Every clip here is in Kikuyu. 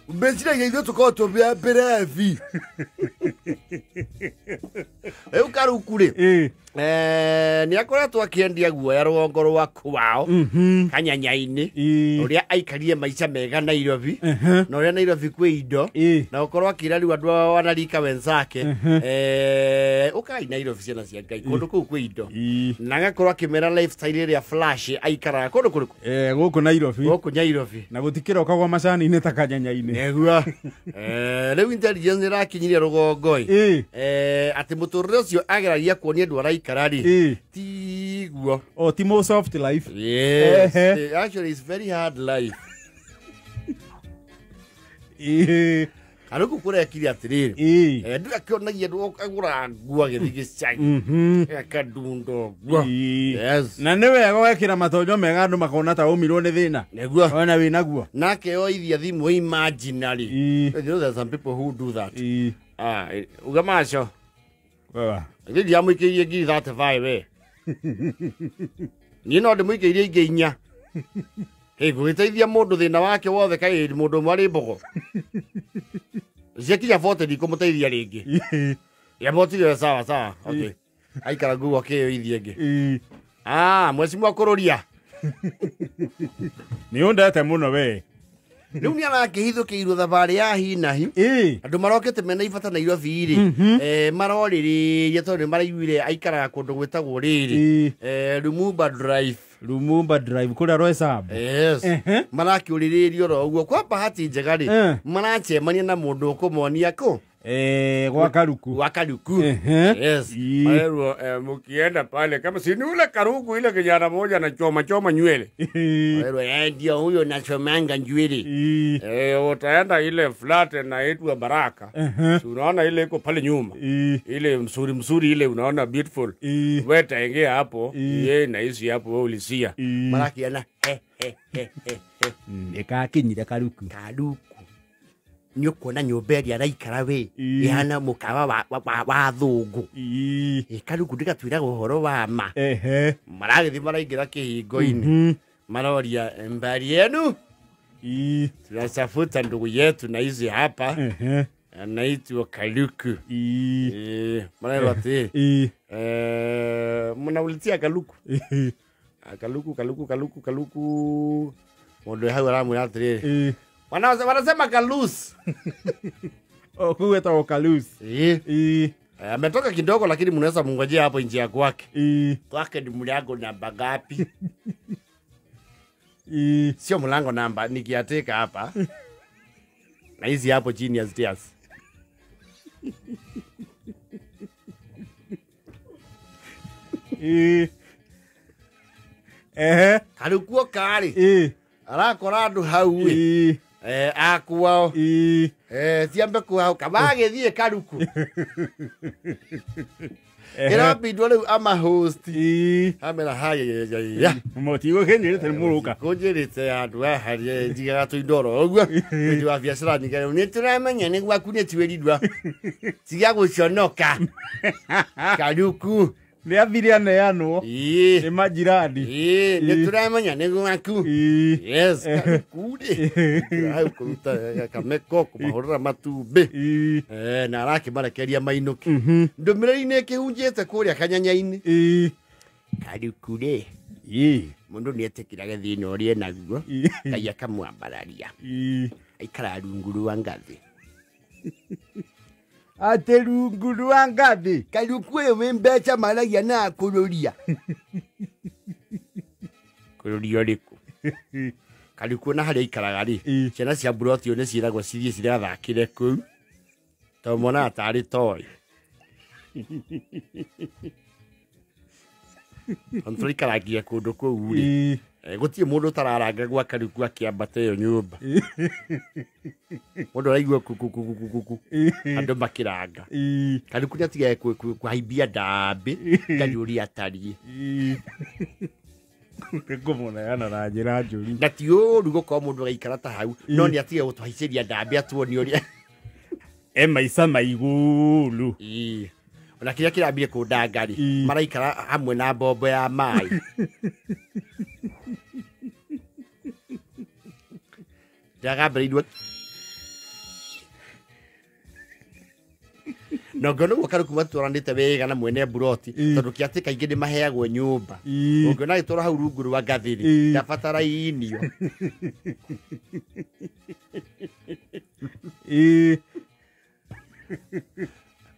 Meciragia ithuĩ tũkorwo tũbĩa mberebi. Rĩu Karuku rĩ, nĩ akoretwo akĩendia guoya rũgongo rwa kwao Kanyanya-inĩ, ũrĩa aikarire maica mega Nairobi, na ũrĩa Nairobi kwĩ indo, na gũkorwo akĩra rĩu andũ a wanarika wenzake, ũkai Nairobi ciana cia Ngai, kũndũ kũu kwĩ indo, na agakorwo akĩmera lifestyle ĩrĩa flash aikaraga kũndũ kũrĩkũ? Gũkũ Nairobi. Gũkũ Nairobi. Na gũtikĩrokagwo macani-inĩ ta Kanyanya-inĩ. Nĩguo. Rĩu intelligence nĩ ĩrakinyirie rũgongo ĩ, atĩ mũtũrĩre ũcio ageragia kuonia andũ araikara rĩ, tiguo. O ti mo soft life. Yes. Ehe. Actually it's very hard life. Karuku kũrekire atĩrĩrĩ, ndũ akĩonagia andũ agũraga nguo agĩthiĩ gĩcagi, akadundo nguo. Yes. Na nĩ wega wekĩra matonyo mega andũ makona ta ũmirwo nĩ thĩna. Nĩguo. Ona wĩ naguo. Nake oithia thimũ imaginary. You know there are some people who do that. Ah, uga maco. Wewa. Ithe ndiamũikĩirie ngiri 35 we. Niĩ no ndĩmũikĩirie ingĩ inya. Hey, gũgĩteithia mũndũ thĩna wake wothe kaĩ mũndũ ũmwe arĩ mbogo. Ciakinya 40 ndikũmũteithia rĩngĩ. Ya botire sawa sawa. Okay. Aikara nguo akĩyoithia ĩngĩ. Ah, mwecimu akũrũria. Nĩ ũndete mũno we. Rĩu nĩ arakĩhithũkĩirwo thabarĩ ya hi na hi. Andũ marokĩte mena ibata Nairobi rĩ, marorĩrĩria tondũ nĩ maraiguire aikaraga kũndũ gwĩtagwo rĩrĩ, Lumumba Drive. Lumumba Drive kũrĩa Roysambu. Yes. Marakĩũrĩrĩrio oro ũguo. Kwa bahati njega rĩ, maracemania na mũndũ ũkũmonia kũ? Gwa Karuku. Gwa Karuku. Yes. Marerwo, mkienda pale kama si ni ule Karuku ile kijana moja na choma choma nywele. Marerwo, ndio huyo nachomanga nywele. Utaenda ile flat inaitwa Baraka. Si unaona ile iko pale nyuma. Ile mzuri mzuri ile unaona beautiful. Wewe taingia hapo, yeye naishi hapo wewe ulisia. Marakiana he he he he he. Nĩkakinyire Karuku. Karuku. Nĩ ũkuona nyũmba ĩrĩa araikara we, ĩhana mũkawa wa thũngũ. Karuku ndĩgatwĩraga ũhoro wa ma. Maragĩthiĩ maraingĩra kĩhingo-inĩ. Maroria mbari yenu. Tunatafuta ndugu yetu na hizi hapa. Anaitwa Karuku. Marerwo atĩ, mnaulitia Karuku. Karuku, Karuku, Karuku, Karuku. Mũndũ hau aramwĩra atĩrĩrĩ, wanasema Kalus. Oh, kũu etagwo Kalus. Ametoka kidogo lakini mnaweza mngojea hapo nje ya kwake. Kwake ni mlango namba ngapi? Sio mlango namba, nikiateka hapa. Na hizi hapo chini ya stairs. Karuku oka rĩ, arakora andũ hau ĩ, akwao, ciambe kwao kamagĩthiĩ Karuku. Ĩrambindwo rĩu amahost. Amera haya ya ya. Mũtigũkĩnjĩrĩte nĩ mũrũka. Kũnjĩrĩte handũ haha njigaga tũindo oro ũguo. Nĩ wa biacara nyingĩ rĩu nĩ tũramenya nĩ gwaku nĩ twĩrirwa. Tiga gũconoka. Karuku. Nĩ athire aneanwo. Nĩ majirani. Nĩ tũramenya nĩ gwaku. Yes, Karuku rĩ. Hau kũruta kameko kũmahũrĩra matumbĩ. Na arakĩmarekeria mainũke. Ndũmĩrĩri nĩ ĩkĩhunjĩte kũrĩa Kanyanya-inĩ. Karuku rĩ, mũndũ nĩ etĩkĩraga thĩna ũrĩa enaguo, Ngai akamwambararia. Aikaraga rungu rwa ngathĩ. Atĩ rungu rwa ngathĩ. Karuku ũyũ wĩ mbeca maragia na akũrũria. Kũrũria ũrĩkũ? Karuku ona harĩa aikaraga rĩ, ciana cia mburoti nĩ ciĩragwo cithiĩ cirathakĩre kũu, tondũ monaga tarĩ toy. Tondũ tũraikarangia kũndũ kũu rĩ, gũtirĩ mũndũ ũtararanga gwa Karuku akĩambata ĩyo nyũmba. Mũndũ araigua ku ku ku ku ku ku. Andũ makĩranga. Karuku nĩ atigage kũhaimbia ndambĩ ngai ũrĩa atariĩ. Nĩngũmũneana na njĩra njũru. Na ti ũru gũkorwo mũndũ agaikara ta hau, no nĩ atige gũtũhaicĩria ndambĩ atuonie ũrĩa. E maica ma igũrũ. Ona kĩrĩa kĩrambire kũndanga rĩ, maraikara hamwe na mbombo ya maĩ. Ndagambĩrĩirwo na ũngĩona ũguo Karuku matwaranĩte wega na mwene mburoti, tondũ kĩatĩ kaingĩ nĩ maheagwo nyũmba. Ũngĩona agĩtwara hau rungu rwa ngathĩrĩ, ndabatara inio.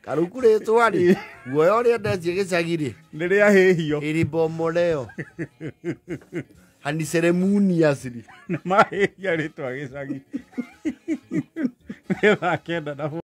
Karuku rĩtwa rĩ, guoya ũrĩa ndetie gĩcagi rĩ, nĩ rĩa hĩhio. Ĩribomoleo haniceremunias rĩ. Nĩ mahĩhia rĩtwa gĩcagi. Nĩ thaa 9 na